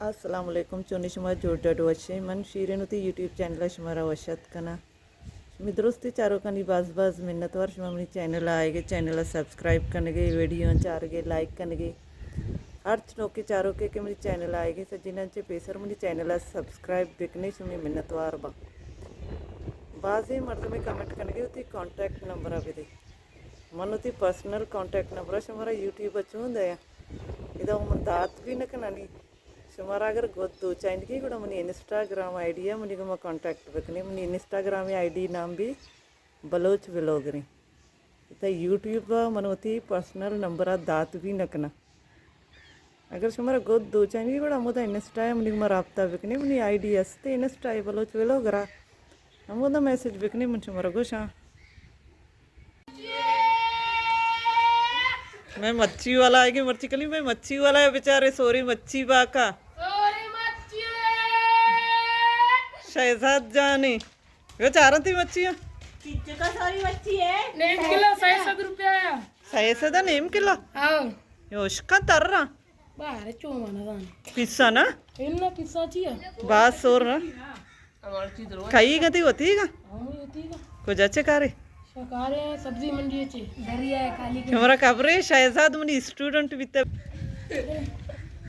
السلام علیکم، چونی شما؟ جوڑ ڈڈ وشے؟ من شیرین وتی یوٹیوب چینل ءَ شمارا وش اتک کناں۔ شمی درستی چاروکانی باز باز منتوار، شما منی چینل ءَ آئیگے، چینل ءَ سبسکرائب کنگے، ویڈیو چارگے، لائک کنگے۔ ہرچ نوکیں چاروکے کہ منی چینل ءَ آئیگے، سجیناں چہ پیسر منی چینل ءَ سبسکرائب بکنے، شمی منتوار باں۔ بازیں مردمے کمنٹ کنگے وتی کانٹیکٹ نمبر ءَ بدے۔ من وتی پرسنل کانٹیکٹ نمبر ءَ شمارا یوٹیوب ءَ چون دیاں؟ ادا من دات بھی نہ کنانی۔ شمارا اگر گد دوچائینگی گڑا منی انسٹاگرام آئی ڈی ءَ منی گوما کانٹیکٹ بکنے۔ منی انسٹاگرام آئی ڈی نام بھی بلوچ ولاگر ایں۔ ادا یوٹیوب ءَ من وتی پرسنل نمبر ءَ دات بھی نہ کناں۔ اگر شمارا گد دوچائینگی گڑا ہمودا انسٹا ءَ منی گوما رابطہ بکنے۔ منی آئی ڈی است انسٹا ءَ بلوچ ولاگر ءَ۔ ہمودا میسج بکنے، من شمارا گوشاں۔ میں مچھی والا آئے گی، مرچی کلی میں مچھی والا ہے، بیچارے سوری مچھی باکا۔ سوری مچھی۔ شہزاد جانی۔ وہ چاروں تھی مچھی ہیں؟ چچو کا سوری مچھی ہے؟ نیم کلو سئے سد روپیہ ہے۔ سئے سد نیم کلو؟ ہاں۔ یہ اشکا تر رہا۔ باہر چو مانا دانا۔ پیسا نا؟ ان نا پیسا چی ہے؟ باز سور نا۔ کئی گتی ہوتی گا؟ ہاں، ہوتی گا۔ کجا چے کارے؟ شکارے سبزی منڈی چے۔ دریا ہے کالی۔ شمارا خبرے شہزاد منی اسٹوڈنٹ بیتا۔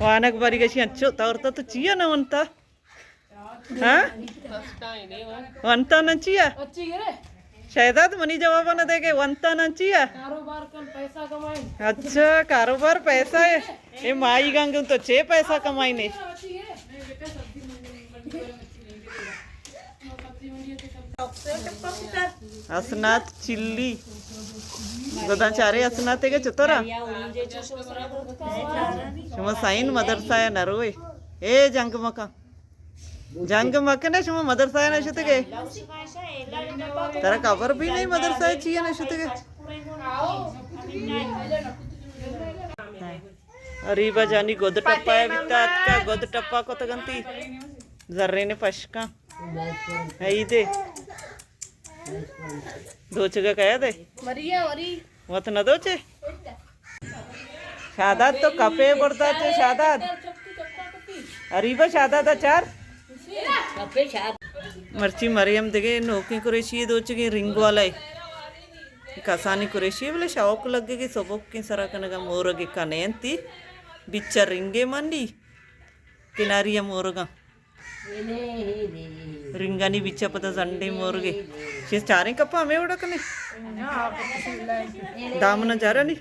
وانگ باری گشی انچو تورتا تو چیا نہ ونتا؟ ہاں؟ ونتا نہ چیا؟ اچھی گرے۔ شہزاد منی جواب نہ دے کہ ونتا نہ چیا؟ کاروبار کن، پیسہ کمائیں۔ اچھا، کاروبار پیسہ ہے۔ اے مائی گنگ تو چے پیسہ کمائی نے؟ اسنات چلی۔ گداں چارے اسنات کے چطورا؟ شما سائن مدرسہ یا نروے؟ اے جنگ مکان۔ جنگ مکن، شما مدرسہ ءَ نہ شتگے؟ ترا خبر بھی نہیں مدرسہ ءَ چی ءَ نہ شتگے؟ اریبا جانی گد ٹپا ءَ بیتا اتکا، گد ٹپا کتگنتی زرین پشکاں۔ عیدے دوچگا کیا دے؟ مریا وری۔ وت نہ دوچے؟ شاداد تو کپے بردا چے شاداد۔ اریبا شاداد ءَ چار۔ مرچی مریم دگہ نوکیں قریشی دوچگیں رنگ والا ہے۔ کسانی قریشی بلے شوق لگے گی سبک کے سرا کنگا مورگے کنے انتی۔ بچا رنگے منی کناری مورگا۔ رنگانی بیچ ءَ پدا زنڈیں مورگے۔ چیز چاریں کپا ہمے وڑا کنے۔ دامن جارانی۔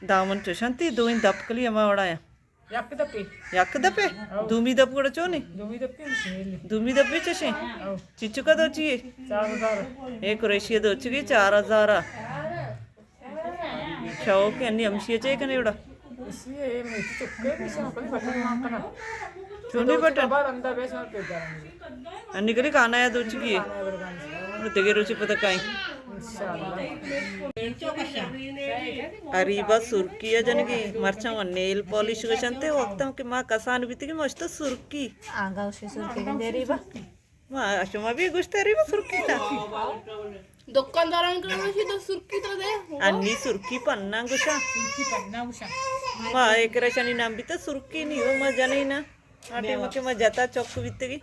دامن چوشنتی دوئیں دپ کلی ہما وڑا یا۔ یک دپے۔ یک دپے؟ او۔ دومی دپ گڑا چونی؟ دومی دپے ہم شیل۔ دومی دپے چشیں؟ او۔ چچکا دوچی ہے؟ چار ہزار۔ اے قریشی دوچی گی چار ہزار۔ شوق انی ہمشی چے کنے وڑا؟ اسی اے میتی چکے بھی شوق کنے بٹن مان کنا۔ چونی بٹن؟ بار اندر بیس اور پیدا۔ انی کلی کانا یا دوچگی ہے۔ دگہ روچی پتہ کائیں۔ انشاءاللہ۔ اریبا سرکی ءَ جنگی مرچاں و نیل پالش گشنتے وقتاں کہ ما کسان بیتگی مشتا سرکی۔ آنگا اشی سرکی گندے اریبا۔ ما شما بھی گوشتے ری وہ سرکی تا۔ دکانداران کرا گوشی تو سرکی تا دے۔ انی سرکی پنا گوشا۔ سرکی پنا گوشا۔ ما ایک رشانی نام بیتا سرکی نی ہو ما جنے نا۔ آ ٹیم کہ ما جتا چوک بیتگی۔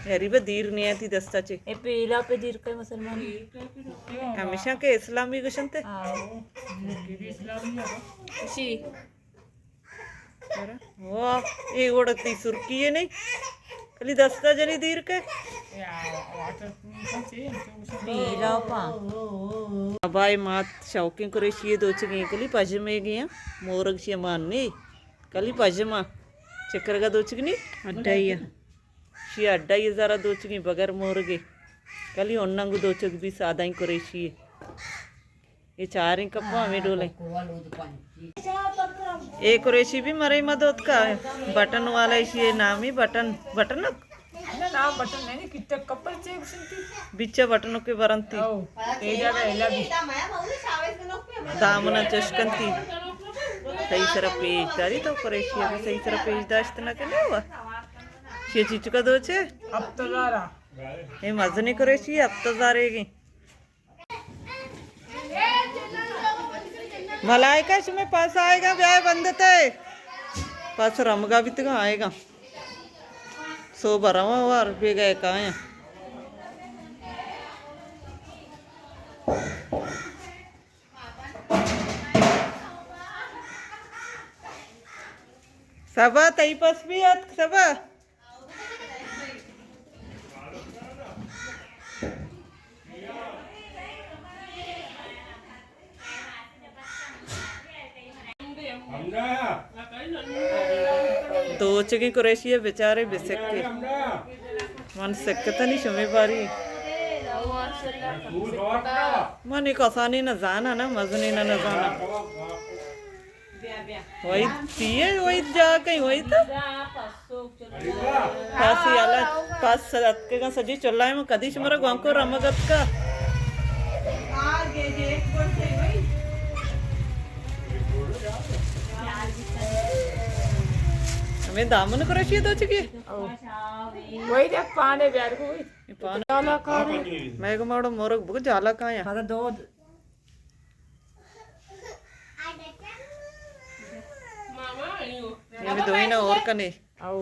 غریب دیر نیاتی دستا چے۔ اے پیلا پہ دیر کئی مسلمان۔ ہمیشہ کہ اسلامی گوشنتے۔ ہاں۔ شی۔ واہ، اے وڑا تی سرکی ہے نہیں؟ کلی دستا جنی دیر کے۔ پیلا پا۔ ابائے مات شوقیں قریشی دوچگیں کلی پجمے گیا۔ مورگ شی مان نہیں۔ کلی پجما۔ چکرگا دوچگنی؟ اڈائی۔ شی اڈائی ہزار دوچگیں بغیر مورگے۔ کلی اننگو دوچگ بھی سادائیں قریشی۔ اے چاریں کپا ہمیں ڈولیں۔ اے قریشی بھی مرے ما دوت کا بٹن والا، ایشی نامی بٹن، بٹن؟ نام بٹن نہیں، کتنے کپل چے بسنتی؟ بچے بٹن کے برنتی۔ او، اے جگہ الا بھی۔ دامنا چشکنتی۔ صحیح سر پیش داری تو قریشی بھی صحیح سر پیش داشت نہ کنے ہوا۔ شی چیچو کا دوچے؟ ہفت ہزار۔ اے مزنی قریشی ہفت ہزار گی۔ ملائکہ شمے پاس آئے گا، بیائے بندتے۔ پس رمگا بیتگاں آئیگاں۔ سوب رواں وار بیگا کایاں۔ سبا تئی پس بھی اتک سبا۔ دوچگیں قریشی ءَ بچارے بسکے۔ من سکتنی شمے باری۔ من اے کسانی نہ زاناں نا، مزنی نہ نہ زاناں۔ وحید چی ئے؟ وحید جاہ کئیں وحید؟ پاسی حالا پاس اتکگاں سجی چلائے من کدی شمارا گوانکو رمگ اتکا۔ ہمیں دامن کرشی دو چکی۔ وحید یک پانے بیار کو وحید۔ پانے۔ جالا کار۔ میں گو ماڑو مورگ بگو جالا کایا۔ پدا دو ہمے دوئیناں ہور کنے۔ او۔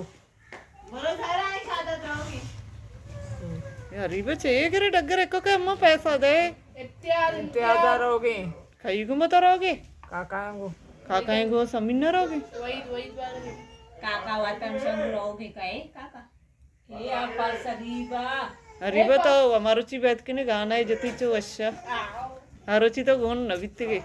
یا ریبہ چے اے کرے ڈگر اکو کہ اماں پیسہ دے۔ امتیاز ءَ روگے۔ کئی گو مت روگے؟ کاکا گو۔ کاکا گو سمین نہ روگے۔ کاکا وطن شنگ روگے کئے کاکا۔ اے آ پاس اریبہ۔ اریبہ تو ہمارو چی بیت کنے گانا ہے جتی چو وشا۔ ہر روچی تو گون نہ بیتگے۔